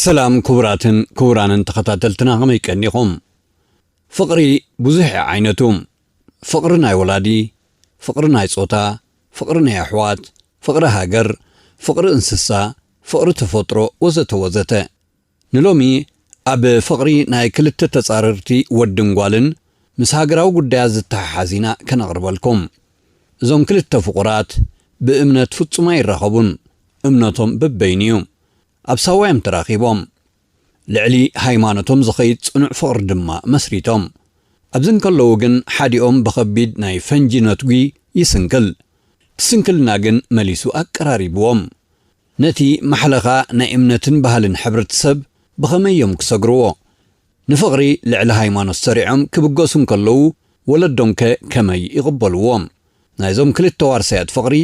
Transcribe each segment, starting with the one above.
ሰላም ክቡራትን ክቡራንን ተኸታተልትና፣ ከመይ ቀኒኹም? ፍቕሪ ብዙሕ እዩ ዓይነቱ። ፍቕሪ ናይ ወላዲ፣ ፍቕሪ ናይ ጾታ፣ ፍቕሪ ናይ ኣሕዋት፣ ፍቕሪ ሃገር፣ ፍቕሪ እንስሳ፣ ፍቕሪ ተፈጥሮ፣ ወዘተ ወዘተ። ንሎሚ ኣብ ፍቕሪ ናይ ክልተ ተጻረርቲ ወድን ጓልን ምስ ሃገራዊ ጉዳያት ዝተሓሓዝ ኢና ከነቕርበልኩም። እዞም ክልተ ፍቑራት ብእምነት ፍጹም ኣይራኸቡን። እምነቶም በበይኑ እዩ። ኣብ ሳዋ እዮም ተራኺቦም። ልዕሊ ሃይማኖቶም ዝኸይድ ጽኑዕ ፍቕሪ ድማ መስሪቶም። ኣብዚ እንከለዉ ግን ሓዲኦም ብኸቢድ ናይ ፈንጂ ነትጒ ይስንክል። እቲ ስንክልና ግን መሊሱ ኣቀራሪብዎም። ነቲ ማሕለኻ ናይ እምነትን ባህልን ሕብረተሰብ ብኸመይ እዮም ክሰግርዎ? ንፍቕሪ ልዕሊ ሃይማኖት ሰሪዖም ክብገሱ እንከለዉ ወለዶምከ ከመይ ይቕበልዎም? ናይዞም ክልተ ዋርሳያት ፍቕሪ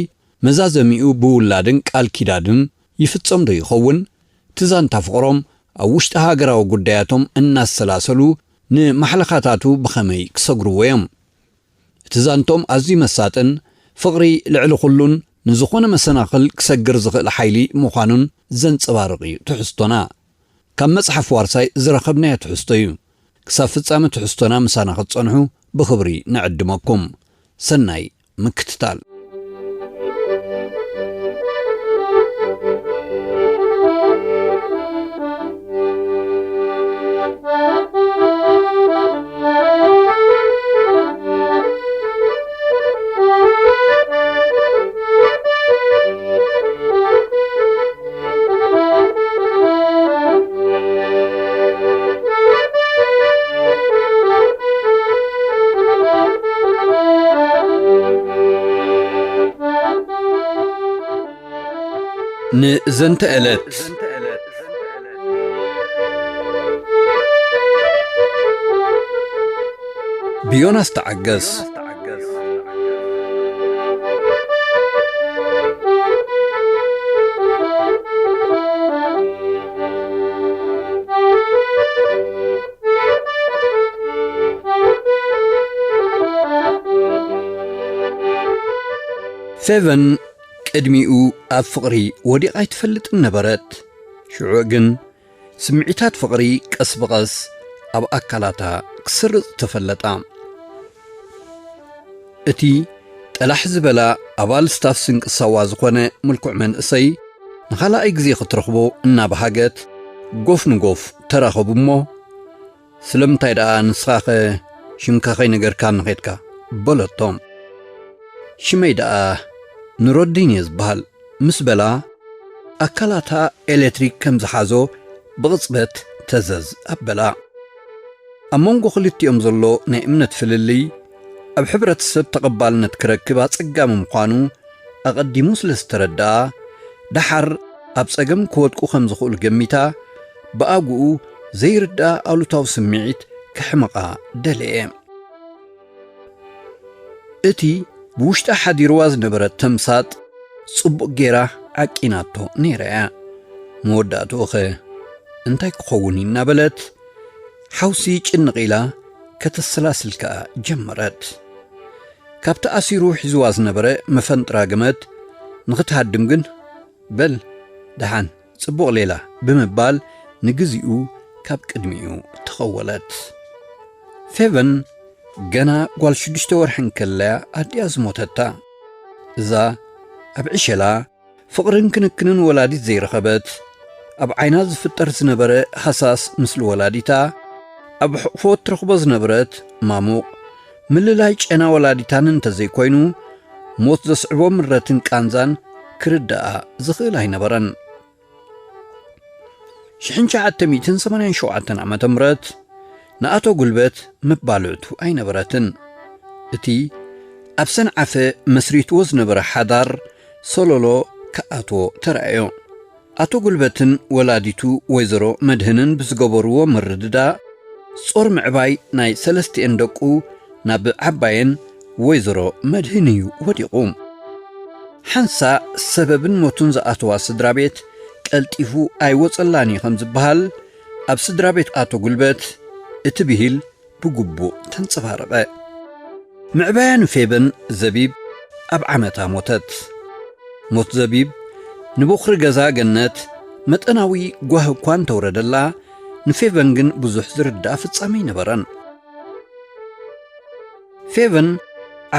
መዛዘሚኡ ብውላድን ቃል ኪዳንን ይፍጸም ዶ ይኸውን? እቲ ዛንታ ፍቕሮም ኣብ ውሽጢ ሃገራዊ ጉዳያቶም እናሰላሰሉ ንማሕለኻታቱ ብኸመይ ክሰግርዎ እዮም? እቲ ዛንቶም ኣዝዩ መሳጥን ፍቕሪ ልዕሊ ኩሉን ንዝኾነ መሰናኽል ክሰግር ዝኽእል ሓይሊ ምዃኑን ዘንጸባርቕ እዩ ትሕዝቶና። ካብ መጽሓፍ ዋርሳይ ዝረኸብናዮ ትሕዝቶ እዩ። ክሳብ ፍጻመ ትሕዝቶና ምሳና ክትጸንሑ ብኽብሪ ንዕድመኩም። ሰናይ ምክትታል። ንዘንተ ዕለት ብዮናስ ተዓገስ። ፌቨን ቅድሚኡ ኣብ ፍቕሪ ወዲቓ ኣይትፈልጥን ነበረት። ሽዑ ግን ስምዒታት ፍቕሪ ቀስ ብቐስ ኣብ ኣካላታ ክስርጽ ተፈለጣ። እቲ ጠላሕ ዝበላ ኣባል ስታፍ ስንቂ ሳዋ ዝኾነ ምልኩዕ መንእሰይ ንኻልኣይ ግዜ ክትረኽቦ እናበሃገት ጎፍ ንጎፍ ተራኸቡ እሞ፣ "ስለምንታይ ደኣ ንስኻኸ ሽምካ ከይነገርካኒ ኸድካ?" በለቶ። "ሽመይ ደኣ ኑረዲን እየ ዝበሃል" ምስ በላ፣ ኣካላታ ኤሌክትሪክ ከም ዝሓዞ ብቕጽበት ተዘዝ ኣበላ። ኣብ መንጎ ክልቲኦም ዘሎ ናይ እምነት ፍልልይ ኣብ ሕብረተሰብ ተቐባልነት ክረክብ ኣጸጋሚ ምዃኑ ኣቐዲሙ ስለ ዝተረድኣ፣ ደሓር ኣብ ጸገም ክወድቁ ከም ዝኽእሉ ገሚታ፣ ብኣግኡ ዘይርድኣ ኣሉታዊ ስምዒት ከሕምቓ ደለየ። እቲ ብውሽጣ ሓዲርዋ ዝነበረ ተምሳጥ ጽቡቕ ጌራ ዓቂናቶ ነይራ እያ። መወዳእትኡኸ እንታይ ክኸውን እዩ እናበለት ሓውሲ ጭንቕ ኢላ ከተሰላስል ከኣ ጀመረት። ካብቲ ኣሲሩ ሒዝዋ ዝነበረ መፈንጥራ ገመድ ንኽትሃድም ግን፣ "በል ደሓን፣ ጽቡቕ ሌላ" ብምባል ንግዚኡ ካብ ቅድሚኡ ተኸወለት። ፌቨን ገና ጓል ሽዱሽተ ወርሒ እንከለያ ኣዲኣ ዝሞተታ። እዛ ኣብ ዕሸላ ፍቕርን ክንክንን ወላዲት ዘይረኸበት፣ ኣብ ዓይና ዝፍጠር ዝነበረ ሃሳስ ምስሊ ወላዲታ፣ ኣብ ሕቕፎ እትረኽቦ ዝነበረት ማሙቕ፣ ምልላይ ጨና ወላዲታን እንተዘይኮይኑ፣ ሞት ዘስዕቦ ምረትን ቃንዛን ክርድኣ ዝኽእል ኣይነበረን። ሽሕን ትሽዓተ ሚእትን ሰማንያን ሸውዓተን ዓመተ ምህረት ንኣቶ ጉልበት መባልዕቱ ኣይነበረትን። እቲ ኣብ ሰንዓፈ መስሪትዎ ዝነበረ ሓዳር ሰሎሎ ክኣትዎ ተራእዮ። ኣቶ ጉልበትን ወላዲቱ ወይዘሮ መድህንን ብዝገበርዎ ምርድዳእ፣ ጾር ምዕባይ ናይ ሰለስቲኤን ደቁ ናብ ዓባየን ወይዘሮ መድህን እዩ ወዲቑ። ሓንሳእ ሰበብን ሞቱን ዝኣተዋ ስድራ ቤት ቀልጢፉ ኣይወጸላን እዩ ከም ዝበሃል፣ ኣብ ስድራ ቤት ኣቶ ጉልበት እቲ ብሂል ብግቡእ ተንጸባረቐ። ምዕባያ ንፌበን ዘቢብ ኣብ ዓመታ ሞተት። ሞት ዘቢብ ንቦኽሪ ገዛ ገነት መጠናዊ ጓህ እኳ እንተውረደላ፣ ንፌቨን ግን ብዙሕ ዝርዳእ ፍጻመ ኣይነበረን። ፌቨን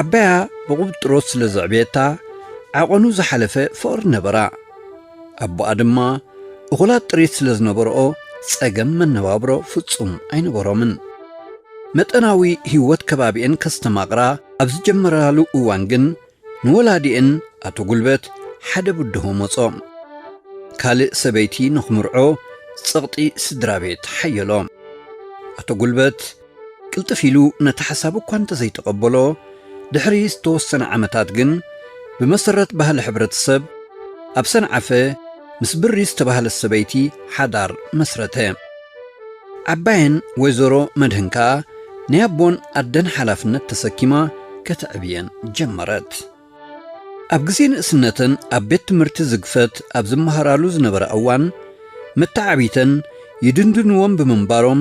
ዓባያ ብቕብጥሮት ስለ ዘዕበየታ፣ ዓቐኑ ዝሓለፈ ፍቕሪ ነበራ። ኣቦኣ ድማ እኹላት ጥሪት ስለ ዝነበርኦ፣ ጸገም መነባብሮ ፍጹም ኣይነበሮምን። መጠናዊ ህይወት ከባቢኤን ከስተማቕራ ኣብ ዝጀመራሉ እዋን ግን፣ ንወላዲኤን ኣቶ ጉልበት ሓደ ብድሆ መጾ። ካልእ ሰበይቲ ንኽምርዖ ጸቕጢ ስድራ ቤት ሓየሎ። ኣቶ ጉልበት ቅልጥፍ ኢሉ ነቲ ሓሳብ እኳ እንተዘይተቐበሎ፣ ድሕሪ ዝተወሰነ ዓመታት ግን፣ ብመሰረት ባህሊ ሕብረተሰብ፣ ኣብ ሰንዓፈ ምስ ብሪ ዝተባህለት ሰበይቲ ሓዳር መስረተ። ዓባየን ወይዘሮ መድህን ከኣ ናይ ኣቦን ኣደን ሓላፍነት ተሰኪማ ከተዕብየን ጀመረት። ኣብ ግዜ ንእስነተን ኣብ ቤት ትምህርቲ ዝግፈት ኣብ ዝመሃራሉ ዝነበረ እዋን፣ መተዓቢተን ይድንድንዎም ብምንባሮም፣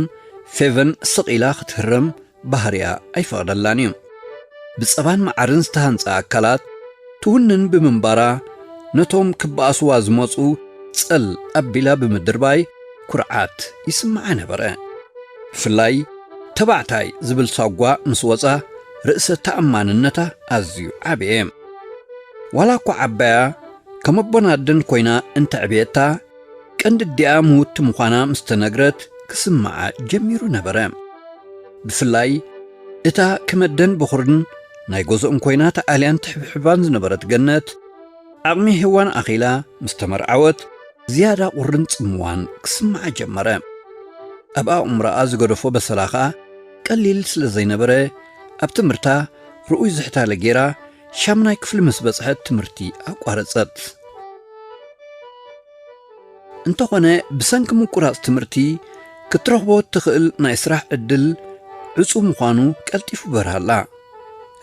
ፌቨን ስቕ ኢላ ክትህረም ባህርያ ኣይፈቕደላን እዩ። ብጸባን መዓርን ዝተሃንጸ ኣካላት ትውንን ብምንባራ፣ ነቶም ክበኣስዋ ዝመጹ ጸል ኣቢላ ብምድርባይ ኩርዓት ይስምዓ ነበረ። ብፍላይ ተባዕታይ ዝብል ሳጓ ምስ ወጻ፣ ርእሰ ተኣማንነታ ኣዝዩ ዓበየ። ዋላ እኳ ዓባያ ከም ኣቦን ኣደን ኮይና እንተዕብየታ፣ ቀንዲ ኣዲኣ ምውቲ ምዃና ምስ ተነግረት ክስምዓ ጀሚሩ ነበረ። ብፍላይ እታ ከም ኣደን በኹርን ናይ ገዝኦም ኮይና ተኣልያን ትሕብሕባን ዝነበረት ገነት፣ ዓቕሚ ሄዋን ኣኺላ ምስ ተመርዓወት፣ ዝያዳ ቁርን ጽምዋን ክስምዓ ጀመረ። ኣብ ኣእምሮኣ ዝገደፎ በሰላ ኸኣ ቀሊል ስለ ዘይነበረ፣ ኣብ ትምህርታ ርኡይ ዝሕታለ ጌራ፣ ሻምናይ ክፍሊ ምስ በጽሐት ትምህርቲ ኣቋረጸት። እንተኾነ፣ ብሰንኪ ምቁራጽ ትምህርቲ ክትረኽቦ እትኽእል ናይ ስራሕ ዕድል ዕጹው ምዃኑ ቀልጢፉ በርሃላ።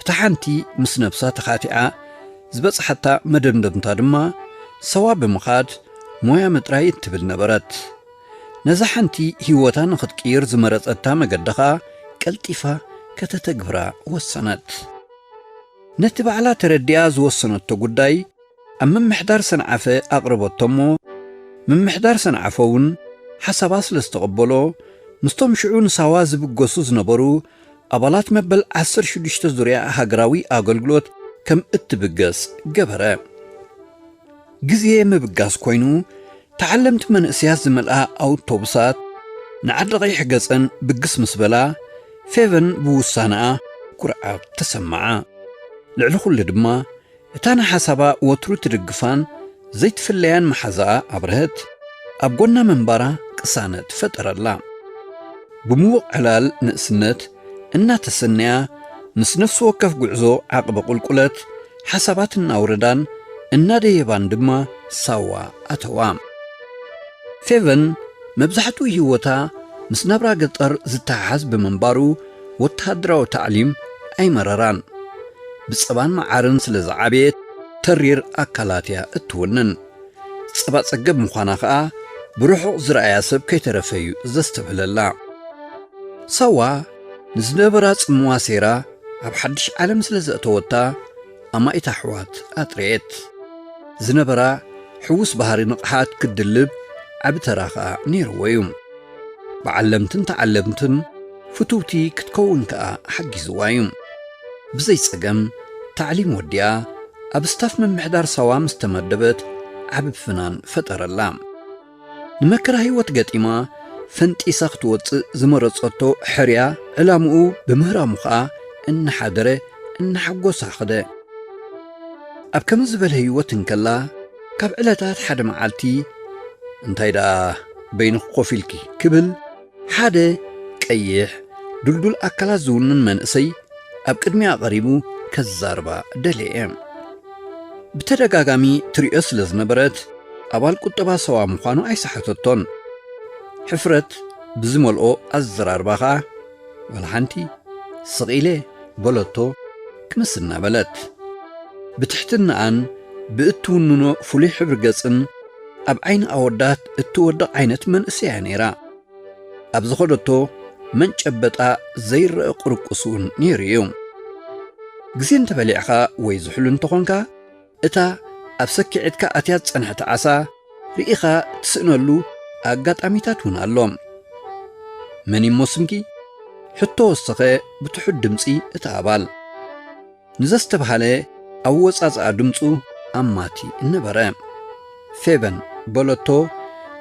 እታ ሓንቲ ምስ ነብሳ ተኻቲዓ ዝበጽሓታ መደምደምታ ድማ፣ ሳዋ ብምኻድ ሞያ ምጥራይ እትብል ነበረት። ነዛ ሓንቲ ህይወታ ንኽትቅይር ዝመረጸታ መገዲ ኸኣ ቀልጢፋ ከተተግብራ ወሰነት። ነቲ ባዕላ ተረዲኣ ዝወሰነቶ ጉዳይ ኣብ ምምሕዳር ሰንዓፈ ኣቕረበቶ እሞ፣ ምምሕዳር ሰንዓፈ እውን ሓሳባ ስለ ዝተቐበሎ፣ ምስቶም ሽዑ ንሳዋ ዝብገሱ ዝነበሩ ኣባላት መበል ዓሰርተ ሽዱሽተ ዙርያ ሃገራዊ ኣገልግሎት ከም እትብገስ ገበረ። ግዜ ምብጋስ ኮይኑ፣ ተዓለምቲ መንእሰያት ዝመልኣ ኣውቶቡሳት ንዓዲ ቀይሕ ገጸን ብግስ ምስ በላ፣ ፌቨን ብውሳነኣ ኩርዓት ተሰምዓ። ልዕሊ ኩሉ ድማ፣ እታ ንሓሳባ ወትሩ ትድግፋን ዘይትፍለያን መሓዛኣ ኣብርሀት ኣብ ጎና ምንባራ ቅሳነት ፈጠረላ። ብምዉቕ ዕላል ንእስነት እናተሰነያ፣ ምስ ነፍሲ ወከፍ ጉዕዞ ዓቕቢ ቁልቁለት፣ ሓሳባት እናውረዳን እናደየባን ድማ ሳዋ ኣተዋ። ፌቨን መብዛሕትኡ ህይወታ ምስ ናብራ ገጠር ዝተሓሓዝ ብምንባሩ፣ ወተሃደራዊ ታዕሊም ኣይመረራን። ብጸባን መዓርን ስለ ዝዓበየት፣ ተሪር ኣካላት እያ እትውንን። ጸባ ጸገብ ምዃና ኸኣ ብርሑቕ ዝረኣያ ሰብ ከይተረፈ እዩ ዘስተብህለላ። ሳዋ ንዝነበራ ጽምዋ ሴራ ኣብ ሓድሽ ዓለም ስለ ዘእተወታ፣ ኣማኢት ኣሕዋት ኣጥረየት። ዝነበራ ሕዉስ ባህሪ ንቕሓት ክትድልብ ዓቢ ተራ ኸኣ ነይርዎ እዩ። ብዓለምትን ተዓለምትን ፍትውቲ ክትከውን ከኣ ሓጊዝዋ እዩ። ብዘይ ጸገም ታዕሊም ወዲኣ ኣብ ስታፍ ምምሕዳር ሳዋ ምስ ተመደበት ዓቢ ፍናን ፈጠረላ። ንመከራ ህይወት ገጢማ ፈንጢሳ ክትወጽእ ዝመረጸቶ ሕርያ ዕላምኡ ብምህራሙ ኸኣ እናሓደረ እናሓጎሳ ኸደ። ኣብ ከምዚ ዝበለ ህይወት እንከላ፣ ካብ ዕለታት ሓደ መዓልቲ፣ "እንታይ ደኣ በይንኺ ኮፍ ኢልኪ?" ክብል ሓደ ቀይሕ ድልዱል ኣካላት ዝውንን መንእሰይ ኣብ ቅድሚኣ ቀሪቡ ከዛርባ ደለየ። ብተደጋጋሚ ትሪኦ ስለ ዝነበረት፣ ኣባል ቁጠባ ሰዋ ምዃኑ ኣይሰሓተቶን። ሕፍረት ብዝመልኦ ኣዘራርባ ኸኣ፣ "ዋላ ሓንቲ፣ ስቕ ኢለ" በለቶ፣ ክምስ እናበለት። ብትሕትናኣን ብእትውንኖ ፍሉይ ሕብሪ ገጽን ኣብ ዓይኒ ኣወዳት እትወድቕ ዓይነት መንእሰይ እያ ነይራ። ኣብ ዝኸደቶ መንጨበጣ ዘይረአ ቁርቁስ እውን ነይሩ እዩ። ግዜ እንተበሊዕኻ ወይ ዝሕሉ እንተኾንካ፣ እታ ኣብ ሰኪዔትካ ኣትያ ዝጸንሐት ዓሳ ርኢኻ ትስእነሉ ኣጋጣሚታት እውን ኣሎ። መን እሞ ስምኪ? ሕቶ ወሰኸ ብትሑት ድምጺ እቲ ኣባል። ንዘስተብሃለ ኣወጻጽኣ ድምጹ ኣማቲ ነበረ። ፌቨን በለቶ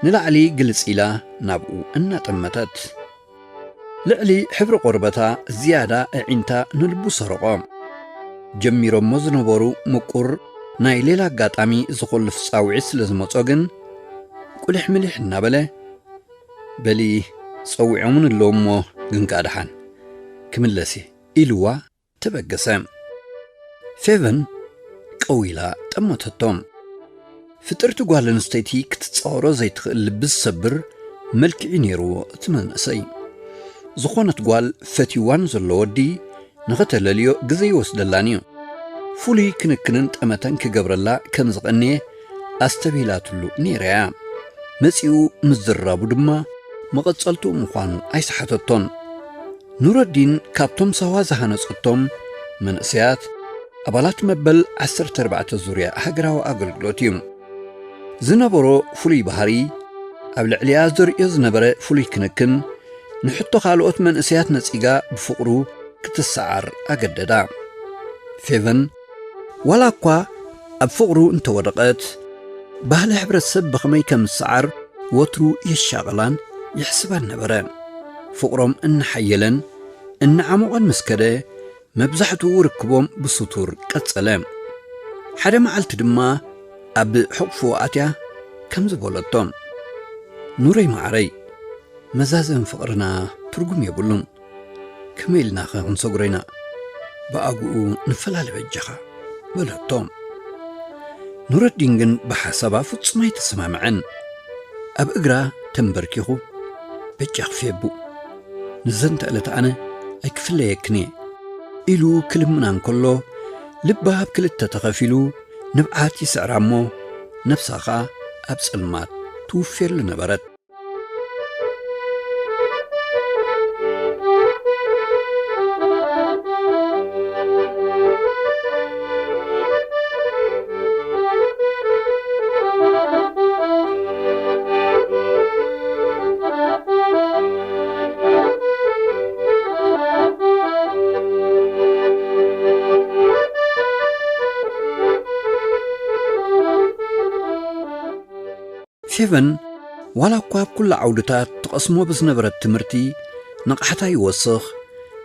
ንላዕሊ ግልጽ ኢላ ናብኡ እናጠመተት። ልዕሊ ሕብሪ ቆርበታ ዝያዳ ኣዒንታ ንልቡ ሰረቖ። ጀሚሮሞ ዝነበሩ ምቁር ናይ ሌላ ኣጋጣሚ ዝኾልፍ ጻውዒት ስለ ዝመጾ ግን፣ ቁሊሕ ምሊሕ እናበለ፣ "በሊ ጸዊዖምን ኣለዉ እሞ ግን ከኣ ደሓን ክምለስ እየ" ኢልዋ ተበገሰ። ፌቨን ቀው ኢላ ጠመተቶ። ፍጥርቲ ጓል ኣንስተይቲ ክትጻወሮ ዘይትኽእል ልቢ ዝሰብር መልክዕ እዩ ነይርዎ እቲ መንእሰይ። ዝኾነት ጓል ፈትይዋ ንዘሎ ወዲ ንኸተለልዮ ግዜ ይወስደላን እዩ። ፍሉይ ክንክንን ጠመተን ክገብረላ ከም ዝቐንየ ኣስተብሂላትሉ ነይራ እያ። መጺኡ ምዝርራቡ ድማ መቐጸልትኡ ምዃኑ ኣይሰሓተቶን። ኑረዲን ካብቶም ሳዋ ዝሃነጸቶም መንእሰያት ኣባላት መበል ዓሰርተ ኣርባዕተ ዙርያ ሃገራዊ ኣገልግሎት እዩ። ዝነበሮ ፍሉይ ባህሪ፣ ኣብ ልዕሊኣ ዘርእዮ ዝነበረ ፍሉይ ክንክን፣ ንሕቶ ካልኦት መንእሰያት ነጺጋ ብፍቕሩ ክትሰዓር ኣገደዳ። ፌቨን፣ ዋላ እኳ ኣብ ፍቕሩ እንተወደቐት፣ ባህሊ ሕብረተሰብ ብኸመይ ከም ዝሰዓር ወትሩ የሻቕላን የሕስባን ነበረ። ፍቕሮም እናሓየለን እናዓሞቐን ምስ ከደ፣ መብዛሕትኡ ርክቦም ብስቱር ቀጸለ። ሓደ መዓልቲ ድማ ኣብ ሕቕፍኡ ኣትያ ከምዚ በለቶ፣ "ኑረይ መዓረይ፣ መዛዘም ፍቕርና ትርጉም የብሉን። ከመይ ኢልናኸ ክንሰግሮ ኢና? ብኣግኡ ንፈላለ በጃኻ" በለቶ። ኑረዲን ግን ብሓሳባ ፍጹም ኣይተሰማምዐን። ኣብ እግራ ተንበርኪኹ፣ "በጃኺ ፌቡ፣ ንዘንተ ዕለት ኣነ ኣይክፍለየክን እየ" ኢሉ ክልምና እንከሎ፣ ልባ ኣብ ክልተ ተኸፊሉ ንብዓት ይስዕራ እሞ፣ ነብሳ ኸኣ ኣብ ጸልማት ትውፌሉ ነበረት። ፌቨን፣ ዋላ እኳ ኣብ ኩሉ ዓውድታት ትቐስሞ ብዝነበረት ትምህርቲ ንቕሓታ ይወስኽ፣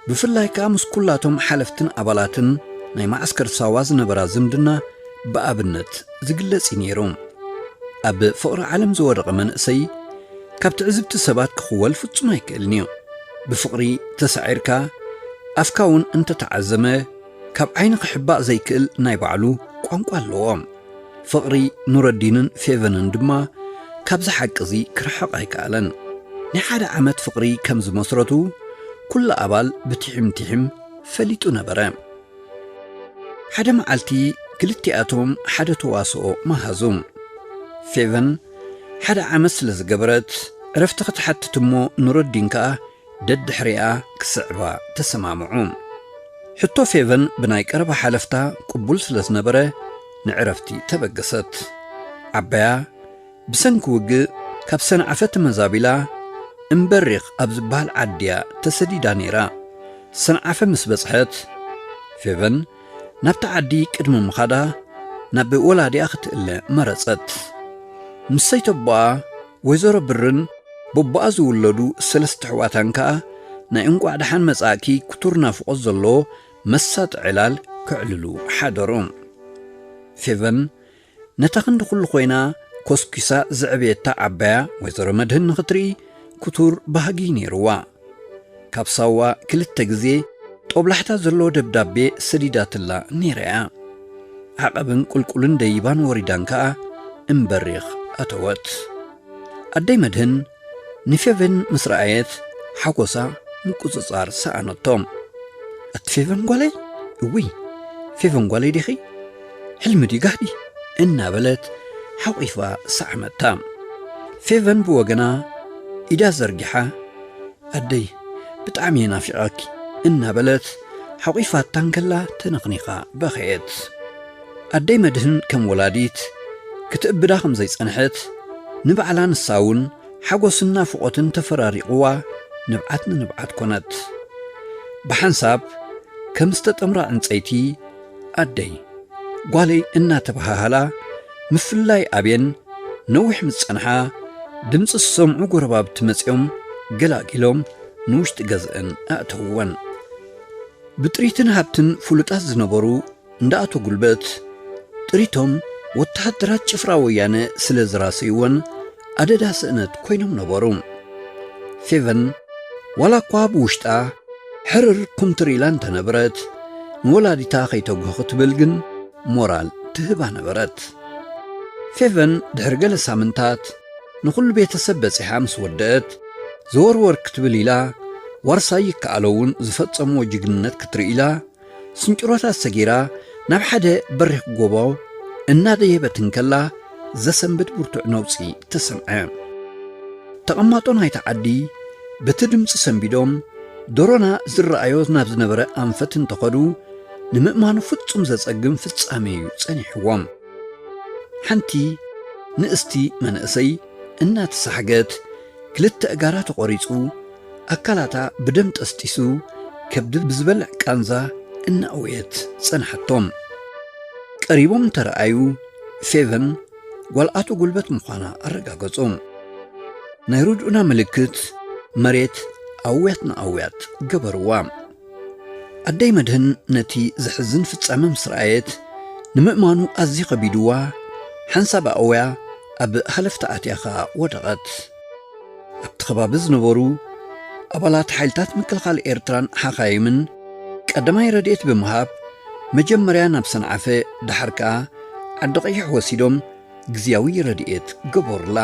ብፍላይ ከኣ ምስ ኩላቶም ሓለፍትን ኣባላትን ናይ መዓስከር ሳዋ ዝነበራ ዝምድና ብኣብነት ዝግለጽ እዩ ነይሩ። ኣብ ፍቕሪ ዓለም ዝወደቐ መንእሰይ ካብ ትዕዝብቲ ሰባት ክኽወል ፍጹም ኣይክእልን እዩ። ብፍቕሪ ተሳዒርካ፣ ኣፍካ እውን እንተተዓዘመ፣ ካብ ዓይኒ ክሕባእ ዘይክእል ናይ ባዕሉ ቋንቋ ኣለዎ። ፍቕሪ ኑረዲንን ፌቨንን ድማ ካብዚ ሓቂ እዚ ክርሕቕ ኣይከኣለን። ናይ ሓደ ዓመት ፍቕሪ ከም ዝመስረቱ ኩሉ ኣባል ብቲሒም ቲሒም ፈሊጡ ነበረ። ሓደ መዓልቲ ክልቲኣቶም ሓደ ተዋስኦ መሃዙ። ፌቨን ሓደ ዓመት ስለ ዝገበረት ዕረፍቲ ክትሓትት እሞ ኑረዲን ከኣ ደድሕሪኣ ክስዕባ ተሰማምዑ። ሕቶ ፌቨን ብናይ ቀረባ ሓለፍታ ቅቡል ስለ ዝነበረ ንዕረፍቲ ተበገሰት። ዓባያ ብሰንኪ ውግእ ካብ ሰንዓፈ ተመዛቢላ እምበሪኽ ኣብ ዝበሃል ዓዲያ ተሰዲዳ ነይራ። ሰንዓፈ ምስ በጽሐት፣ ፌቨን ናብቲ ዓዲ ቅድሚ ምኻዳ ናብ ወላዲኣ ክትእለ መረጸት። ምስ ሰይተቦኣ ወይዘሮ ብርን በቦኣ ዝውለዱ ሰለስተ ኣሕዋታን ከኣ ናይ እንቋዕ ደሓን መጻእኪ ክቱር ናፍቖት ዘለዎ መሳጢ ዕላል ከዕልሉ ሓደሩ። ፌቨን ነታ ክንዲ ኩሉ ኮይና ኮስኪሳ ዘዕበየታ ዓባያ ወይዘሮ መድህን ንኽትርኢ ክቱር ባህጊ ነይርዋ። ካብ ሳዋ ክልተ ግዜ ጦብላሕታ ዘለዎ ደብዳቤ ሰዲዳትላ ነይራ እያ። ዓቐብን ቁልቁልን ደይባን ወሪዳን ከኣ እምበሪኽ ኣተወት። ኣደይ መድህን ንፌቨን ምስ ረኣየት ሓጎሳ ምቁጽጻር ሰኣነቶ። "ኣቲ ፌቨን ጓለይ? እውይ፣ ፌቨን ጓለይ ዲኺ? ሕልሚ ድዩ ጋህዲ?" እናበለት ሓቂፋ ሰዓመታ። ፌቨን ብወገና ኢዳ ዘርጊሓ፣ "ኣደይ፣ ብጣዕሚ እየ ናፊቓኪ" እናበለት ሓቂፋታ እንከላ ተነኽኒኻ በኸየት። ኣደይ መድህን ከም ወላዲት ክትእብዳ ከም ዘይጸንሐት ንባዕላ ንሳ እውን ሓጎስን ናፍቖትን ተፈራሪቕዋ ንብዓት ንንብዓት ኮነት። ብሓንሳብ ከም ዝተጠምራ ዕንጸይቲ፣ ኣደይ ጓለይ እናተበሃሃላ ምፍልላይ ኣብየን ነዊሕ ምስ ጸንሓ፣ ድምጺ ዝሰምዑ ጎረባብቲ መጺኦም ገላጊሎም ንውሽጢ ገዝአን ኣእተውወን። ብጥሪትን ሃብትን ፍሉጣት ዝነበሩ እንዳ ኣቶ ጉልበት፣ ጥሪቶም ወተሃደራት ጭፍራ ወያነ ስለ ዝራሰይወን ኣደዳ ስእነት ኮይኖም ነበሩ። ፌቨን ዋላ እኳ ብውሽጣ ሕርር ኩምትር ኢላ እንተነበረት፣ ንወላዲታ ከይተጉህ ክትብል ግን ሞራል ትህባ ነበረት። ፌቨን ድሕሪ ገለ ሳምንታት ንኹሉ ቤተሰብ በጺሓ ምስ ወደአት፣ ዘወርወር ክትብል ኢላ ዋርሳይ ይከኣሎ እውን ዝፈጸምዎ ጅግንነት ክትርኢ ኢላ፣ ስንጭሮታት ሰጊራ ናብ ሓደ በሪኽ ጎቦ እናደየበት እንከላ፣ ዘሰንብድ ብርቱዕ ነውጺ ተሰምዐ። ተቐማጦ ናይቲ ዓዲ በቲ ድምጺ ሰንቢዶም፣ ዶሮና ዝረኣዮ ናብ ዝነበረ ኣንፈት እንተኸዱ፣ ንምእማኑ ፍጹም ዘጸግም ፍጻሜ እዩ ጸኒሕዎም። ሓንቲ ንእስቲ መንእሰይ እናተሳሕገት፣ ክልተ እጋራ ተቖሪጹ፣ ኣካላታ ብደም ጠስጢሱ፣ ከብዲ ብዝበልዕ ቃንዛ እናእወየት ጸንሓቶም። ቀሪቦም እንተረኣዩ፣ ፌቨን ጓል ኣቶ ጉልበት ምዃና ኣረጋገጹ። ናይ ርድኡና ምልክት መሬት ኣውያት ንኣውያት ገበርዋ። ኣደይ መድህን ነቲ ዘሕዝን ፍጻመ ምስ ረኣየት፣ ንምእማኑ ኣዝዩ ከቢድዋ፣ ሓንሳብ ኣእውያ ኣብ ሃለፍታ ኣትያ ኸኣ ወደቐት። ኣብቲ ከባቢ ዝነበሩ ኣባላት ሓይልታት ምክልኻል ኤርትራን ሓኻይምን ቀዳማይ ረድኤት ብምሃብ፣ መጀመርያ ናብ ሰንዓፈ፣ ደሓር ከኣ ዓዲ ቀይሕ ወሲዶም ግዝያዊ ረድኤት ገበሩላ።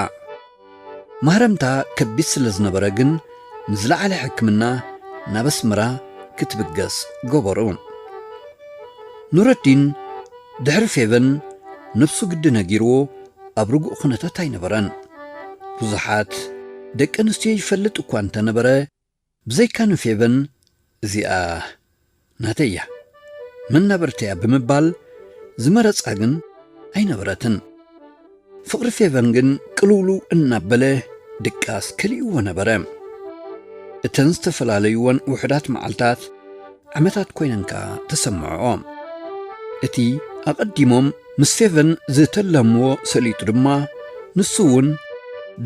ማህረምታ ከቢድ ስለ ዝነበረ ግን፣ ንዝለዓለ ሕክምና ናብ ኣስመራ ክትብገስ ገበሩ። ኑረዲን ድሕሪ ፌቨን ነብሱ ግዲ ነጊርዎ ኣብ ርጉእ ኩነታት ኣይነበረን። ብዙሓት ደቂ ኣንስትዮ ይፈልጥ እኳ እንተነበረ፣ ብዘይካ ንፌቨን፣ "እዚኣ ናተይ እያ፣ መናበርተይ እያ" ብምባል ዝመረጻ ግን ኣይነበረትን። ፍቕሪ ፌቨን ግን ቅልውልው እናበለ ድቃስ ከሊእዎ ነበረ። እተን ዝተፈላለዩወን ውሑዳት መዓልታት ዓመታት ኮይነን ከኣ ተሰምዖ። እቲ ኣቐዲሞም ምስ ፌቨን ዝተለምዎ ሰሊጡ ድማ፣ ንሱ እውን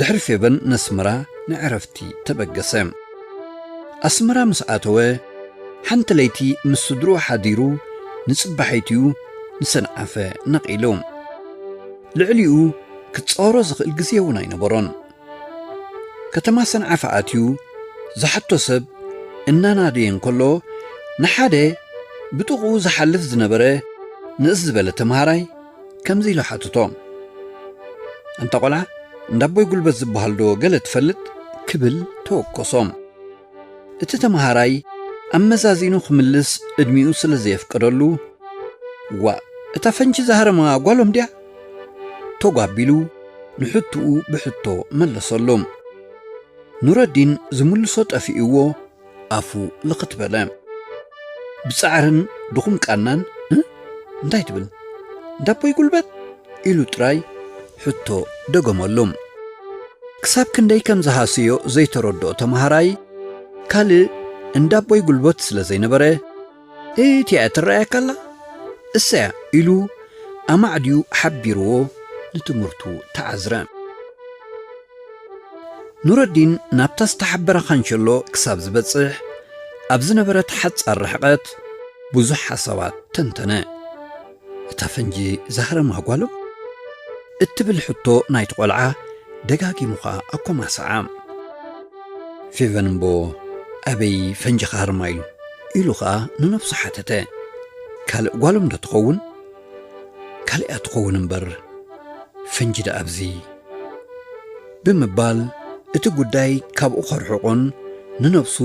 ድሕሪ ፌቨን ነስመራ ንዕረፍቲ ተበገሰ። ኣስመራ ምስ ኣተወ፣ ሓንቲ ለይቲ ምስ ስድርኡ ሓዲሩ፣ ንጽባሒቱ ንሰንዓፈ ነቒሉ። ልዕሊኡ ክጻወሮ ዝኽእል ግዜ እውን ኣይነበሮን። ከተማ ሰንዓፈ ኣትዩ ዝሓቶ ሰብ እናናደየ እንከሎ፣ ንሓደ ብጥቕኡ ዝሓልፍ ዝነበረ ንእስ ዝበለ ተምሃራይ ከምዚ ኢሉ ሓትቶ፣ "ኣንታ ቆልዓ፣ እንዳቦይ ጉልበት ዝበሃል ዶ ገለ ትፈልጥ?" ክብል ተወከሶ። እቲ ተምሃራይ ኣመዛዚኑ ክምልስ ዕድሚኡ ስለ ዘየፍቀደሉ፣ "ዋእ፣ እታ ፈንጂ ዝሃረማ ጓሎም ድያ?" ተጓቢሉ ንሕትኡ ብሕቶ መለሰሉ። ኑረዲን ዝምልሶ ጠፊእዎ ኣፉ ልኽት በለ። ብጻዕርን ድኹም ቃናን፣ "እ? እንታይ ትብል? እንዳቦይ ጉልበት?" ኢሉ ጥራይ ሕቶ ደገመሉ። ክሳብ ክንደይ ከም ዝሃሰዮ ዘይተረድኦ ተምሃራይ፣ ካልእ እንዳቦይ ጉልበት ስለ ዘይነበረ፣ "እቲኣ ትረኣየካ ኣላ? እሰያ" ኢሉ ኣማዕድዩ ሓቢርዎ ንትምህርቱ ተዓዝረ። ኑረዲን ናብታ ዝተሓበረ ካንሸሎ ክሳብ ዝበጽሕ ኣብ ዝነበረት ሓጻር ርሕቀት ብዙሕ ሓሳባት ተንተነ። "እታ ፈንጂ ዝሃረማ ጓሎም?" እትብል ሕቶ ናይቲ ቆልዓ ደጋጊሙ ኸኣ ኣኮማስዓ። ፌቨን እምቦ ኣበይ ፈንጂ ክሃርማ ኢሉ? ኢሉ ኸኣ ንነብሱ ሓተተ። "ካልእ ጓሎም ዶ ትኸውን?" "ካልእ እያ ትኸውን እምበር፣ ፈንጂ ደኣ ኣብዚ?" ብምባል እቲ ጉዳይ ካብኡ ከርሕቆን ንነብሱ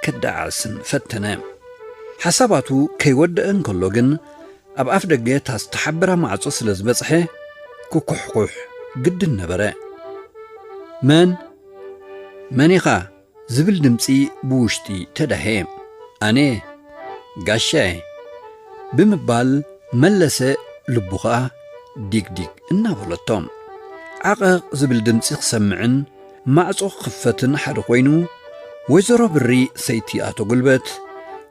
ከደዓዕስን ፈተነ። ሓሳባቱ ከይወደአ እንከሎ ግን፣ ኣብ ኣፍ ደገ እታ ዝተሓበራ ማዕጾ ስለ ዝበጽሐ፣ ክኩሕኩሕ ግድን ነበረ። "መን? መን ኢኻ?" ዝብል ድምጺ ብውሽጢ ተዳህየ። "ኣነ፣ ጋሻ እየ" ብምባል መለሰ፣ ልቡ ኸኣ ዲግዲግ እናበለቶ። ዓቐቕ ዝብል ድምጺ ክሰምዕን ማዕጾ ክኽፈትን ሓደ ኮይኑ፣ ወይዘሮ ብሪ ሰይቲ ኣቶ ጉልበት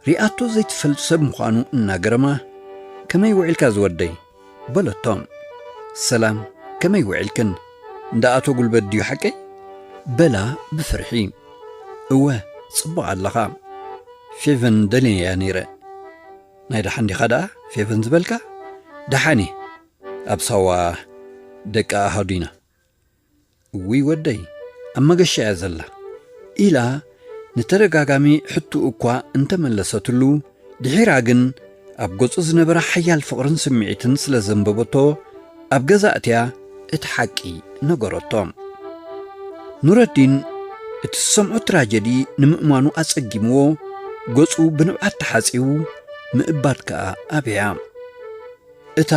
ሪኣቶ ዘይትፈልጥ ሰብ ምዃኑ እናገረማ፣ "ከመይ ውዒልካ ዝወደይ?" በለቶ። "ሰላም፣ ከመይ ውዒልክን? እንዳ ኣቶ ጉልበት ድዩ ሓቀይ?" በላ ብፍርሒ። "እወ፣ ጽቡቕ ኣለኻ። ፌቨን ደልየያ ነይረ። ናይ ደሓን ዲኻ ደኣ ፌቨን ዝበልካ?" "ደሓን እየ። ኣብ ሳዋ ደቂ ኣሃዱ ኢና።" "እውይ ወደይ፣ ኣብ መገሻ እያ ዘላ" ኢላ ንተደጋጋሚ ሕቱ እኳ እንተመለሰትሉ፣ ድሒራ ግን ኣብ ገጹ ዝነበረ ሓያል ፍቕርን ስምዒትን ስለ ዘንበበቶ፣ ኣብ ገዛ ኣትያ እቲ ሓቂ ነገረቶ። ኑረዲን እቲ ዝሰምዖ ትራጀዲ ንምእማኑ ኣጸጊምዎ፣ ገጹ ብንብዓት ተሓጺቡ፣ ምእባድ ከኣ ኣበያ። እታ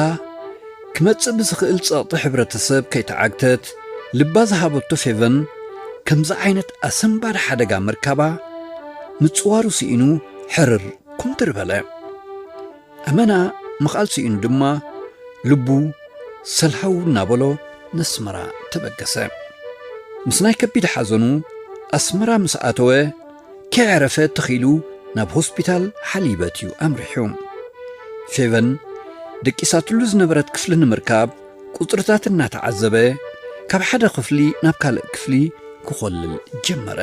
ክመጽእ ብዝኽእል ጸቕጢ ሕብረተሰብ ከይተዓግተት ልባ ዝሃበቶ ፌቨን፣ ከምዚ ዓይነት ኣሰንባዲ ሓደጋ ምርካባ፣ ምጽዋሩ ስኢኑ ሕርር ኩምትር በለ። ኣመና ምኽኣል ስኢኑ ድማ፣ ልቡ ሰልሃው እናበሎ ነስመራ ተበገሰ። ምስ ናይ ከቢድ ሓዘኑ ኣስመራ ምስ ኣተወ፣ ከየዕረፈ ተኺሉ ናብ ሆስፒታል ሓሊበት እዩ ኣምሪሑ። ፌቨን ደቂሳትሉ ዝነበረት ክፍሊ ንምርካብ ቁጽርታት እናተዓዘበ፣ ካብ ሓደ ክፍሊ ናብ ካልእ ክፍሊ ክኾልል ጀመረ።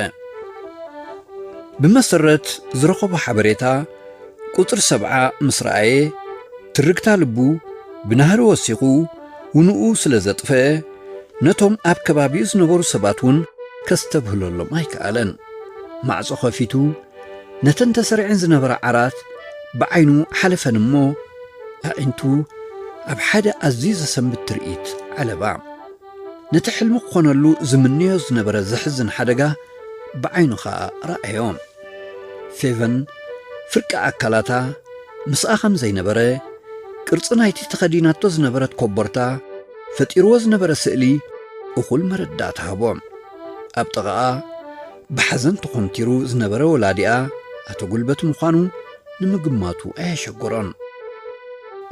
ብመሰረት ዝረኸቦ ሓበሬታ፣ ቁጽሪ ሰብዓ ምስ ረኣየ፣ ትርግታ ልቡ ብናህሪ ወሲኹ ውንኡ ስለ ዘጥፈአ፣ ነቶም ኣብ ከባቢኡ ዝነበሩ ሰባት እውን ከስተብህለሎም ኣይከኣለን። ማዕጾ ከፊቱ፣ ነተን ተሰሪዐን ዝነበራ ዓራት ብዓይኑ ሓለፈን እሞ፣ ኣዒንቱ ኣብ ሓደ ኣዝዩ ዘሰንብድ ትርኢት ዓለባ። ነቲ ሕልሚ ክኾነሉ ዝምነዮ ዝነበረ ዘሕዝን ሓደጋ ብዓይኑ ኸኣ ረኣዮ። ፌቨን ፍርቂ ኣካላታ ምስኣ ከም ዘይነበረ፣ ቅርጺ ናይቲ ተኸዲናቶ ዝነበረት ኮቦርታ ፈጢርዎ ዝነበረ ስእሊ እኹል መረዳእታ ሃቦ። ኣብ ጥቓኣ ብሓዘን ተኾንቲሩ ዝነበረ ወላዲኣ ኣቶ ጉልበት ምዃኑ ንምግማቱ ኣየሸገሮን።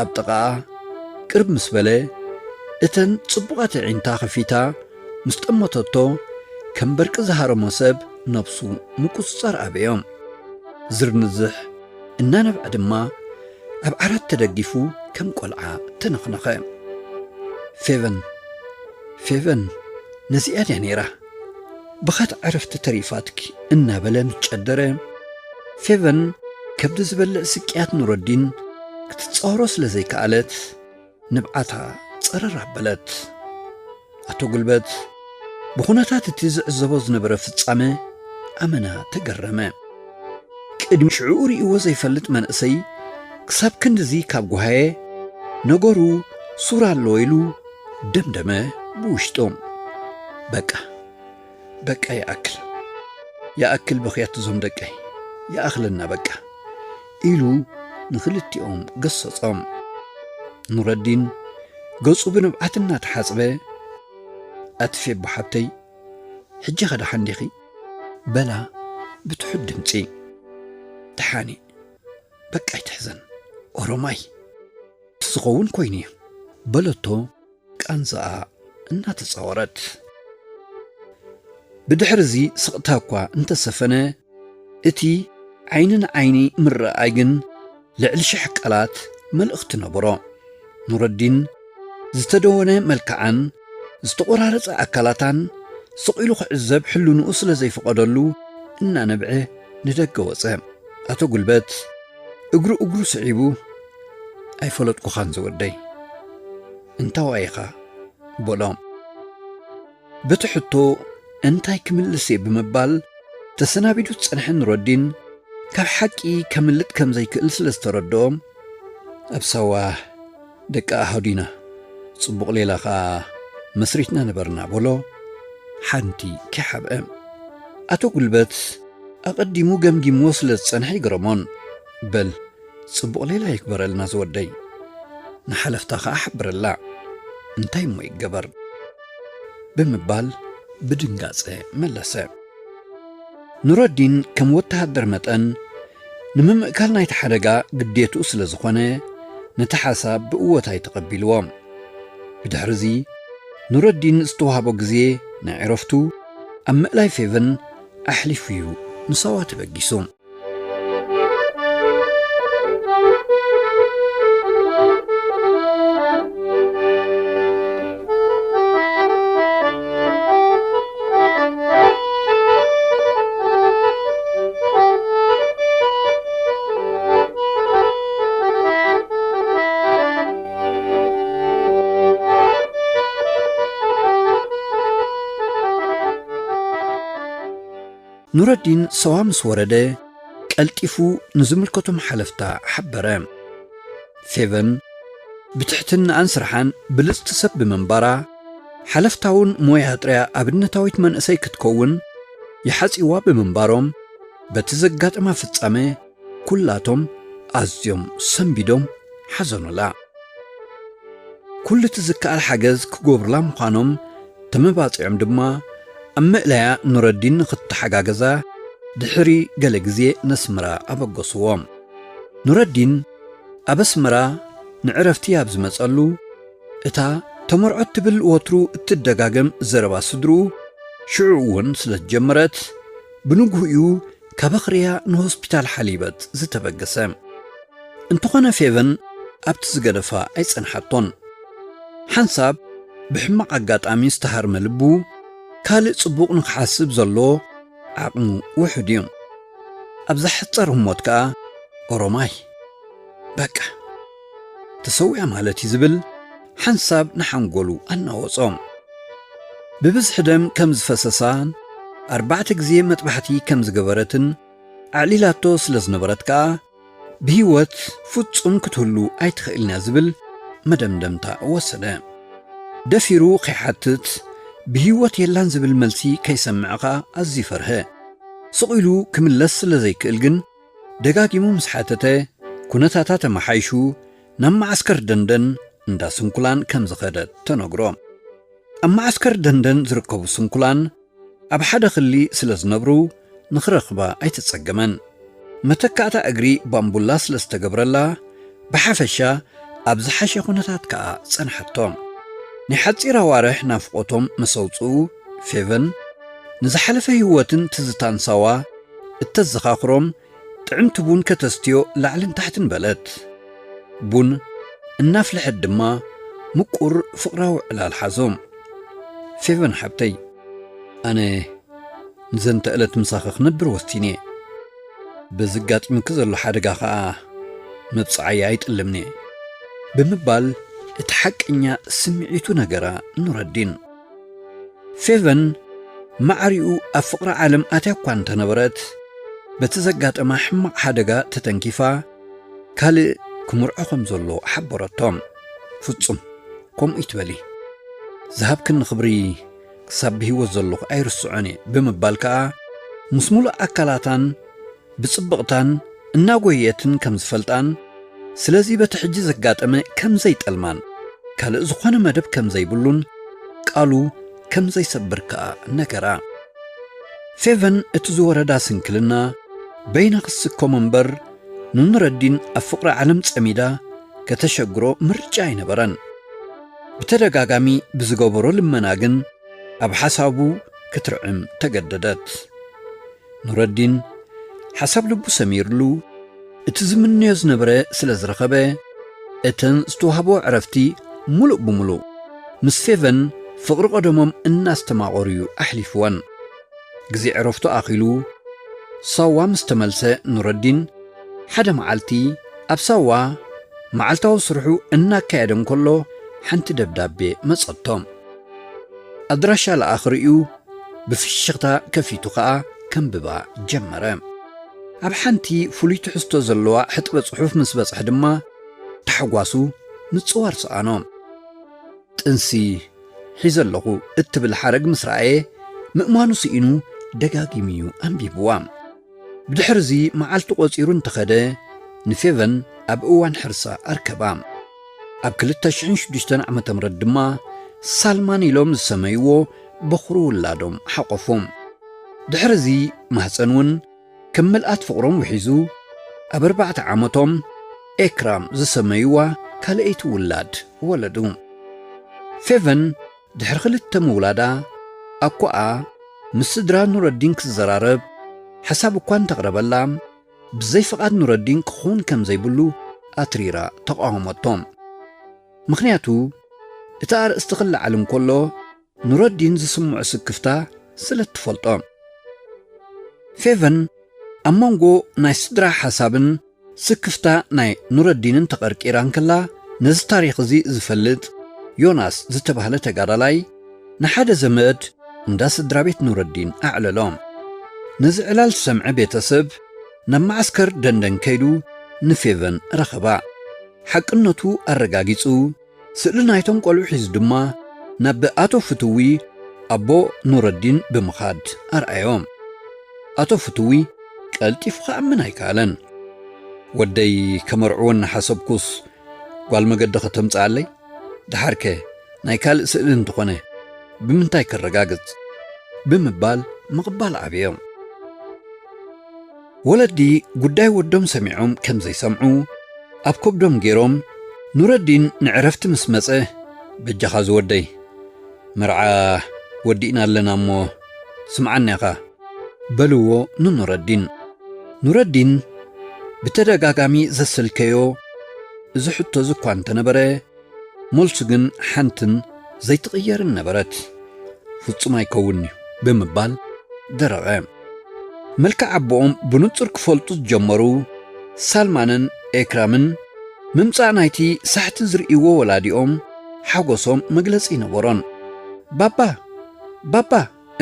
ኣብ ጥቓኣ ቅርብ ምስ በለ፣ እተን ጽቡቓት ኣዒንታ ከፊታ ምስ ጠመተቶ፣ ከም በርቂ ዝሃረሞ ሰብ ነብሱ ምቁጽጻር ኣበዮ። ዝርንዝሕ እናነብዐ ድማ ኣብ ዓራት ተደጊፉ ከም ቆልዓ ተነኽነኸ። "ፌቨን፣ ፌቨን፣ ነዚኣ ድያ ነይራ? ብኻት ዕረፍቲ ተሪፋትኪ?" እናበለ ምስ ጨደረ፣ ፌቨን ከብዲ ዝበልዕ ስቅያት ኑረዲን ክትጻወሮ ስለ ዘይከኣለት፣ ንብዓታ ጸረር ኣበለት። ኣቶ ጉልበት ብኹነታት እቲ ዝዕዘቦ ዝነበረ ፍጻመ ኣመና ተገረመ። ቅድሚ ሽዑ ርእይዎ ዘይፈልጥ መንእሰይ ክሳብ ክንድዚ ካብ ጓሃየ፣ ነገሩ ሱር ኣለዎ ኢሉ ደምደመ ብውሽጡ። "በቃ፣ በቃ ይኣክል፣ ይኣክል ብኽያት እዞም ደቀይ፣ ይኣኽለና በቃ" ኢሉ ንኽልቲኦም ገሰጾም። ኑረዲን ገጹ ብንብዓት እናተሓጽበ፣ "ኣቲ ፌቦ ሓብተይ፣ ሕጂ ኸ ደሓን ዲኺ?" በላ ብትሑት ድምጺ። "ደሓን እየ፣ በቃ ኣይትሕዘን፣ ኦሮማይ ዝኸውን ኮይኑ እዩ" በለቶ ቃንዛኣ እናተጻወረት። ብድሕሪ እዚ ስቕታ እኳ እንተሰፈነ፣ እቲ ዓይኒ ንዓይኒ ምርኣይ ግን ልዕሊ ሽሕ ቃላት መልእኽቲ ነበሮ። ኑረዲን ዝተደወነ መልክዓን ዝተቖራረጸ ኣካላታን ስቕ ኢሉ ክዕዘብ ሕልንኡ ስለ ዘይፈቐደሉ እናነብዐ ንደገ ወጸ። ኣቶ ጉልበት እግሩ እግሩ ስዒቡ፣ "ኣይፈለጥኩኻን ዝወደይ፣ እንታዋይ ኢኻ?" በሎ። በቲ ሕቶ እንታይ ክምልስ እየ ብምባል ተሰናቢዱ ዝጸንሐ ኑረዲን፣ ካብ ሓቂ ከምልጥ ከም ዘይክእል ስለ ዝተረድኦ፣ "ኣብ ሳዋ ደቂ ኣሃዱና፣ ጽቡቕ ሌላ ኸኣ መስሪትና ነበርና" በሎ ሓንቲ ከይሓብአ። ኣቶ ጉልበት ኣቐዲሙ ገምጊምዎ ስለ ዝጸንሐ ኣይገረሞን። "በል ጽቡቕ ሌላ ይግበረልና ዝወደይ፣ ንሓለፍታ ኸኣ ሓብረላ፣ እንታይ እሞ ይገበር?" ብምባል ብድንጋጸ መለሰ። ኑረዲን ከም ወተሃደር መጠን ንምምእካል ናይቲ ሓደጋ ግዴትኡ ስለ ዝኾነ፣ ነቲ ሓሳብ ብእወታ እዩ ተቐቢልዎ። ብድሕርዚ ኑረዲን ዝተዋህቦ ግዜ ንዕረፍቱ ኣብ ምእላይ ፌቨን ኣሕሊፉ እዩ ንሳዋ ተበጊሱ። ኑረዲን ሰዋ ምስ ወረደ፣ ቀልጢፉ ንዝምልከቶም ሓለፍታ ሓበረ። ፌቨን ብትሕትናኣን ስርሓን ብልጽቲ ሰብ ብምንባራ፣ ሓለፍታውን ሞያ ጥርያ ኣብነታዊት መንእሰይ ክትከውን ይሓጽይዋ ብምንባሮም፣ በቲ ዘጋጠማ ፍጻመ ኩላቶም ኣዝዮም ሰንቢዶም ሓዘኑላ። ኩሉ እቲ ዝከኣል ሓገዝ ክገብሩላ ምዃኖም ተመባጺዖም ድማ፣ ኣብ ምእለያ ኑረዲን ንኽተሓጋገዛ ድሕሪ ገለ ግዜ ነስመራ ኣበገስዎ። ኑረዲን ኣብ ኣስመራ ንዕረፍቲ ኣብ ዝመጸሉ፣ እታ ተመርዖት ትብል ወትሩ እትደጋገም ዘረባ ስድርኡ ሽዑ እውን ስለ ዝጀመረት፣ ብንግሁኡ ካብ ኣኽርያ ንሆስፒታል ሓሊበት ዝተበገሰ። እንተኾነ ፌቨን ኣብቲ ዝገደፋ ኣይጸንሓቶን። ሓንሳብ ብሕማቕ ኣጋጣሚ ዝተሃርመ ልቡ ካልእ ጽቡቕ ንኽሓስብ ዘሎ ዓቕሙ ውሑድ እዩ። ኣብዛ ሓጻር ህሞት ከኣ ኦሮማይ፣ በቃ ተሰዊኣ ማለት እዩ ዝብል ሓንሳብ ንሓንጎሉ ኣናወጾ። ብብዝሒ ደም ከም ዝፈሰሳን ኣርባዕተ ግዜ መጥባሕቲ ከም ዝገበረትን ኣዕሊላቶ ስለ ዝነበረት ከኣ ብህይወት ፍጹም ክትህሉ ኣይትኽእልን እያ ዝብል መደምደምታ ወሰደ። ደፊሩ ከይሓትት ብህይወት የላን ዝብል መልሲ ከይሰምዕ ከኣ ኣዝዩ ፈርሀ። ስቕ ኢሉ ክምለስ ስለ ዘይክእል ግን ደጋጊሙ ምስ ሓተተ፣ ኩነታታ ተመሓይሹ ናብ መዓስከር ደንደን እንዳ ስንኩላን ከም ዝኸደት ተነግሮ። ኣብ መዓስከር ደንደን ዝርከቡ ስንኩላን ኣብ ሓደ ክሊ ስለ ዝነብሩ ንኽረኽባ ኣይተጸገመን። መተካእታ እግሪ ባምቡላ ስለ ዝተገብረላ ብሓፈሻ ኣብ ዝሓሸ ኩነታት ከኣ ጸንሓቶ። ናይ ሓጺር ኣዋርሕ ናፍቖቶም መሰውጽኡ ፌቨን ንዝሓለፈ ህይወትን ትዝታን ሳዋ እተዘኻኽሮም ጥዕምቲ ቡን ከተስትዮ ላዕልን ታሕትን በለት። ቡን እናፍልሐት ድማ ምቁር ፍቕራዊ ዕላል ሓዞም። ፌቨን ሓብተይ፣ ኣነ ንዘንተ ዕለት ምሳኺ ክነብር ወሲነ። በዚ ኣጋጢሙኪ ዘሎ ሓደጋ ኸኣ መብጽዓይ ኣይጥልምን'የ ብምባል እቲ ሓቀኛ ስምዒቱ ነገራ ኑረዲን። ፌቨን ማዕሪኡ ኣብ ፍቕሪ ዓለም ኣትያ እኳ እንተነበረት፣ በቲ ዘጋጠማ ሕማቕ ሓደጋ ተተንኪፋ ካልእ ክምርዖ ከም ዘሎ ሓበረቶ። ፍጹም ከምኡ ይትበሊ። ዝሃብክኒ ክብሪ ክሳብ ብህይወት ዘለኹ ኣይርስዖን እየ ብምባል ከኣ ምስ ሙሉእ ኣካላታን ብጽብቕታን እናጎየትን ከም ዝፈልጣን፣ ስለዚ በቲ ሕጂ ዘጋጠመ ከም ዘይጠልማን ካልእ ዝኾነ መደብ ከም ዘይብሉን ቃሉ ከም ዘይሰብር ከኣ ነገራ። ፌቨን እቲ ዝወረዳ ስንክልና በይና ክትስከሞ እምበር ንኑረዲን ኣብ ፍቕሪ ዓለም ጸሚዳ ከተሸግሮ ምርጫ ኣይነበረን። ብተደጋጋሚ ብዝገበሮ ልመና ግን ኣብ ሓሳቡ ክትርዕም ተገደደት። ኑረዲን ሓሳብ ልቡ ሰሚርሉ፣ እቲ ዝምነዮ ዝነበረ ስለ ዝረኸበ፣ እተን ዝተዋህቦ ዕረፍቲ ምሉእ ብምሉእ ምስ ፌቨን ፍቕሪ ቀደሞም እናስተማቐሩ እዩ ኣሕሊፍወን። ግዜ ዕረፍቱ ኣኺሉ ሳዋ ምስ ተመልሰ ኑረዲን ሓደ መዓልቲ ኣብ ሳዋ መዓልታዊ ስርሑ እናካየደ እንከሎ ሓንቲ ደብዳቤ መጸቶም። ኣድራሻ ለኣኽ ርእዩ ብፍሽኽታ ከፊቱ ኸኣ ከንብባ ጀመረ። ኣብ ሓንቲ ፍሉይ ትሕዝቶ ዘለዋ ሕጥበ ጽሑፍ ምስ በጽሐ ድማ ታሕጓሱ ምጽዋር ሰኣኖ። ጥንሲ ሒዘ ኣለኹ እትብል ሓረግ ምስ ረኣየ ምእማኑ ስኢኑ ደጋጊሙ እዩ ኣንቢብዋ። ብድሕርዚ መዓልቲ ቆጺሩ እንተኸደ ንፌቨን ኣብ እዋን ሕርሳ ኣርከባ። ኣብ ክልተ ሽሕን ሽዱሽተን ዓመተ ምህረት ድማ ሳልማን ኢሎም ዝሰመይዎ በኹሪ ውላዶም ሓቆፉ። ድሕርዚ ማህፀን እውን ከም ምልኣት ፍቕሮም ውሒዙ ኣብ ኣርባዕተ ዓመቶም ኤክራም ዝሰመይዋ ካልኣይቲ ውላድ ወለዱ። ፌቨን ድሕሪ ክልተ ምውላዳ ኣኮኣ ምስ ስድራ ኑረዲን ክዘራረብ ሓሳብ እኳ እንተቕረበላ፣ ብዘይ ፍቓድ ኑረዲን ክኸውን ከም ዘይብሉ ኣትሪራ ተቓወመቶ። ምኽንያቱ፣ እቲ ኣርእስቲ ክለዓል እንከሎ ኑረዲን ዝስምዖ ስክፍታ ስለ እትፈልጦ። ፌቨን ኣብ መንጎ ናይ ስድራ ሓሳብን ስክፍታ ናይ ኑረዲንን ተቐርቂራ እንከላ፣ ነዚ ታሪኽ እዚ ዝፈልጥ ዮናስ ዝተባህለ ተጋዳላይ ንሓደ ዘመድ እንዳ ስድራ ቤት ኑረዲን ኣዕለሎ። ነዚ ዕላል ዝሰምዐ ቤተሰብ ናብ መዓስከር ደንደን ከይዱ ንፌቨን ረኸባ። ሓቅነቱ ኣረጋጊጹ፣ ስእሊ ናይቶም ቆልዑ ሒዙ ድማ ናብ ኣቶ ፍትዊ ኣቦ ኑረዲን ብምኻድ ኣርኣዮም። ኣቶ ፍትዊ ቀልጢፉ ክኣምን ኣይከኣለን። "ወደይ ከመርዕዎ እናሓሰብኩስ ጓል መገዲ ከተምጽኣለይ? ደሓርከ ናይ ካልእ ስእሊ እንተኾነ ብምንታይ ከረጋግጽ?" ብምባል ምቕባል ኣብዮም። ወለዲ ጉዳይ ወዶም ሰሚዖም ከም ዘይሰምዑ ኣብ ከብዶም ገይሮም፣ ኑረዲን ንዕረፍቲ ምስ መጸ፣ "በጃኻ ዝወደይ፣ መርዓ ወዲእና ኣለና እሞ ስምዓኒ ኢኻ" በልዎ ንኑረዲን። ኑረዲን ብተደጋጋሚ ዘሰልከዮ እዚ ሕቶ እዚ እኳ እንተነበረ፣ መልሱ ግን ሓንትን ዘይትቕየርን ነበረት። "ፍጹም ኣይከውን'ዩ" ብምባል ደረቐ። መልክዕ ኣቦኦም ብንጹር ክፈልጡ ዝጀመሩ ሳልማንን ኤክራምን፣ ምምጻእ ናይቲ ሳሕቲ ዝርእይዎ ወላዲኦም ሓጎሶም መግለጺ ነበሮን። "ባባ! ባባ!"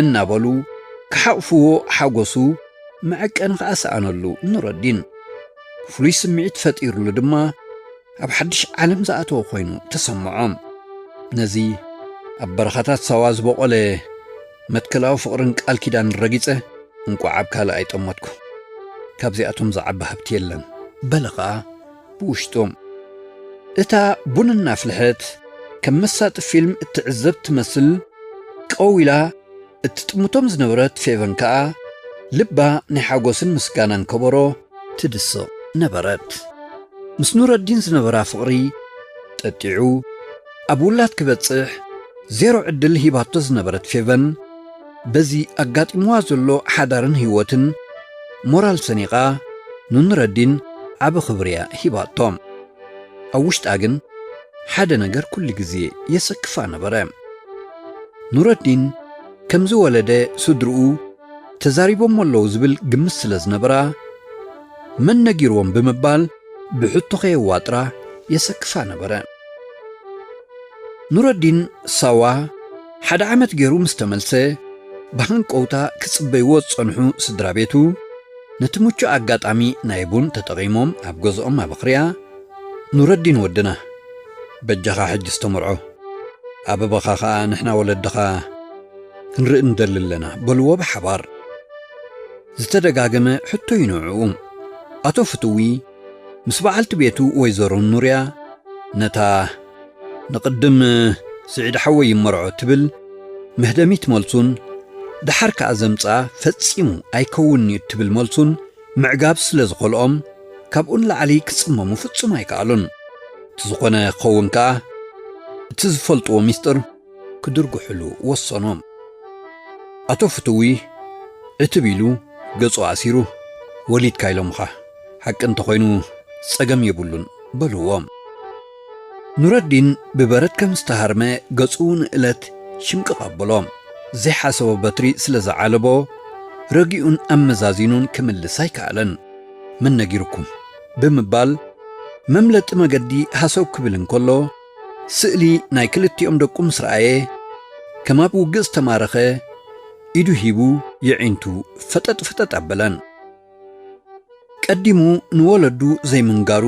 እናበሉ ክሓቕፍዎ ሓጎሱ መዐቀኒ ከኣ ሰኣነሉ ኑረዲን። ፍሉይ ስምዒት ፈጢሩሉ ድማ ኣብ ሓድሽ ዓለም ዝኣተወ ኮይኑ ተሰምዖ። ነዚ ኣብ በረኻታት ሳዋ ዝበቖለ መትከላዊ ፍቕርን ቃል ኪዳን ረጊጸ፣ እንቋዕ ኣብ ካልእ ኣይጠመትኩ። ካብዚኣቶም ዝዓቢ ሃብቲ የለን፣ በለ ኸኣ ብውሽጡ። እታ ቡን እናፍልሐት ከም መሳጢ ፊልም እትዕዘብ ትመስል ቀው ኢላ እትጥምቶም ዝነበረት ፌቨን ከኣ ልባ ናይ ሓጎስን ምስጋናን ከበሮ ትድስቕ ነበረት። ምስ ኑረዲን ዝነበራ ፍቕሪ ጠጢዑ ኣብ ውላድ ክበጽሕ ዜሮ ዕድል ሂባቶ ዝነበረት ፌቨን፣ በዚ ኣጋጢምዋ ዘሎ ሓዳርን ህይወትን ሞራል ሰኒቓ ንኑረዲን ዓቢ ክብሪ'ያ ሂባቶ። ኣብ ውሽጣ ግን ሓደ ነገር ኩሉ ግዜ የሰክፋ ነበረ። ኑረዲን ከምዚ ወለደ ስድርኡ ተዛሪቦሞ ኣለዉ ዝብል ግምት ስለ ዝነበራ፣ መን ነጊርዎም ብምባል ብሕቶ ከየዋጥራ የሰክፋ ነበረ። ኑረዲን ሳዋ ሓደ ዓመት ገይሩ ምስ ተመልሰ፣ ብሃንቀውታ ክጽበይዎ ዝጸንሑ ስድራ ቤቱ፣ ነቲ ምቹእ ኣጋጣሚ ናይ ቡን ተጠቒሞም ኣብ ገዝኦም ኣበኽርያ፣ "ኑረዲን ወድና፣ በጃኻ ሕጂ ዝተመርዖ ኣበባኻ ኸኣ ንሕና ወለድኻ ክንርኢ ንደሊ ኣለና" በልዎ ብሓባር። ዝተደጋገመ ሕቶ እዩ ንዕኡ። ኣቶ ፍትዊ ምስ በዓልቲ ቤቱ ወይዘሮ ኑርያ ነታ "ንቕድም ስዒድ ሓወይ ይመርዖ" ትብል መህደሚት መልሱን፣ ደሓር ከኣ ዘምጽኣ "ፈጺሙ ኣይከውን'ዩ" ትብል መልሱን ምዕጋብ ስለ ዝኸልኦም፣ ካብኡ ንላዕሊ ክጽመሙ ፍጹም ኣይከኣሉን። እቲ ዝኾነ ክኸውን ከኣ፣ እቲ ዝፈልጥዎ ሚስጥር ክድርጉሕሉ ወሰኑ። ኣቶ ፍትዊ ዕትብ ኢሉ ገጹ ኣሲሩ፣ "ወሊድካ ኢሎምኻ፣ ሓቂ እንተኾይኑ ጸገም የብሉን" በልዎ። ኑረዲን ብበረድ ከም ዝተሃርመ ገጹ ንእለት ሽምቅቕ ኣበሎ። ዘይሓሰቦ በትሪ ስለ ዝዓለቦ፣ ረጊኡን ኣመዛዚኑን ክምልስ ኣይከኣለን። "መን ነጊሩኩም?" ብምባል መምለጢ መገዲ ሃሰው ክብል እንከሎ፣ ስእሊ ናይ ክልቲኦም ደቁ ምስ ረኣየ፣ ከም ኣብ ውግእ ዝተማረኸ ኢዱ ሂቡ የዒንቱ ፈጠጥ ፈጠጥ ኣበለን። ቀዲሙ ንወለዱ ዘይምንጋሩ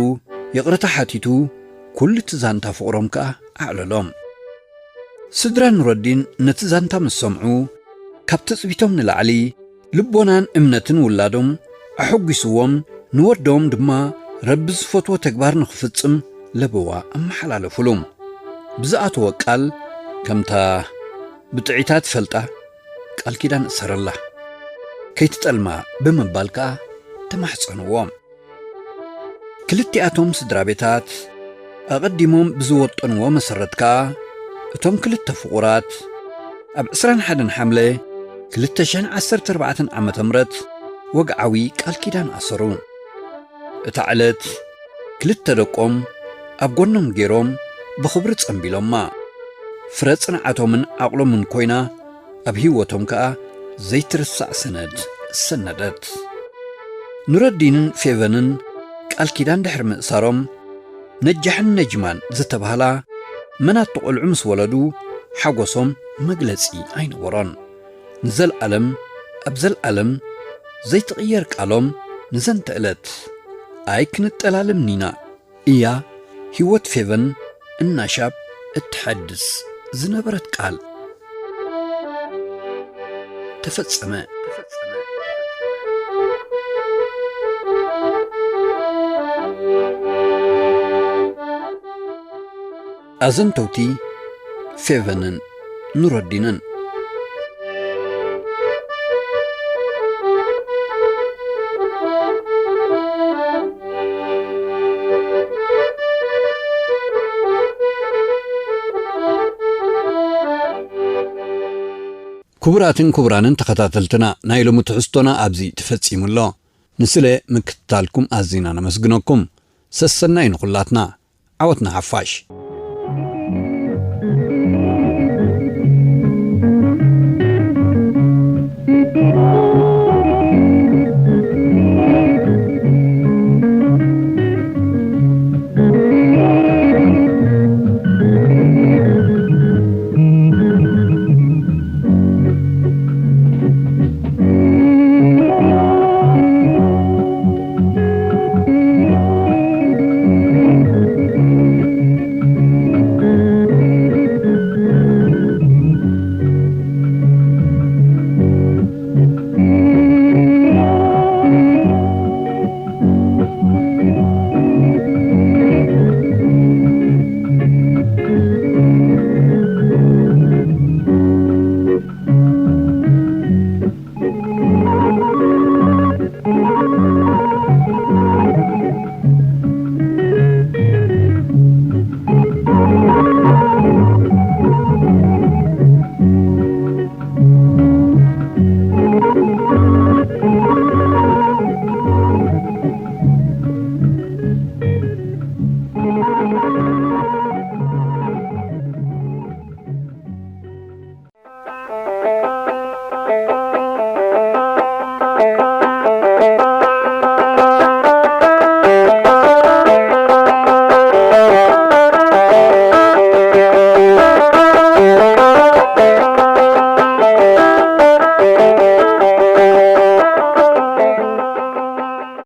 ይቕረታ ሓቲቱ፣ ኩሉ እቲ ዛንታ ፍቕሮም ከኣ ኣዕለሎም። ስድራ ኑረዲን ነቲ ዛንታ ምስ ሰምዑ፣ ካብ ትጽቢቶም ንላዕሊ ልቦናን እምነትን ውላዶም ኣሐጒስዎም፣ ንወዶም ድማ ረቢ ዝፈትዎ ተግባር ንኽፍጽም ለበዋ ኣመሓላለፉሉ። ብዝኣተወ ቃል፣ ከምታ ብጥዒታ ትፈልጣ ቃል ኪዳን እሰረላ፣ ከይትጠልማ ብምባል ከኣ ተማሕጸንዎም። ክልቲኣቶም ስድራ ቤታት ኣቐዲሞም ብዝወጠንዎ መሰረት ከኣ፣ እቶም ክልተ ፍቑራት ኣብ ዕስራን ሓደን ሓምለ ክልተ ሽሕን ዓሰርተ ኣርባዕተን ዓመተ ምህረት ወግዓዊ ቃል ኪዳን ኣሰሩ። እታ ዕለት ክልተ ደቆም ኣብ ጎኖም ገይሮም ብኽብሪ ጸንቢሎማ። ፍረ ጽንዓቶምን ዓቕሎምን ኮይና ኣብ ህይወቶም ከኣ ዘይትርሳዕ ሰነድ ሰነደት። ኑረዲንን ፌቨንን ቃል ኪዳን ድሕሪ ምእሳሮም ነጃሕን ነጅማን ዝተባህላ መናቱ ቆልዑ ምስ ወለዱ ሓጎሶም መግለጺ ኣይነበሮን። ንዘልኣለም ኣብ ዘልኣለም ዘይትቕየር ቃሎም ንዘንተ ዕለት ኣይክንጠላለም ኒና እያ ህይወት ፌቨን እናሻብ እትሐድስ ዝነበረት ቃል ተፈጸመ። ኣዘንተውቲ ፌቨንን ኑረዲንን። ክቡራትን ክቡራንን ተኸታተልትና፣ ናይ ሎሚ ትሕዝቶና ኣብዚ ተፈጺሙ ኣሎ። ንስለ ምክትታልኩም ኣዚና ነመስግነኩም። ሰሰናይ ንኹላትና። ዓወት ንሓፋሽ።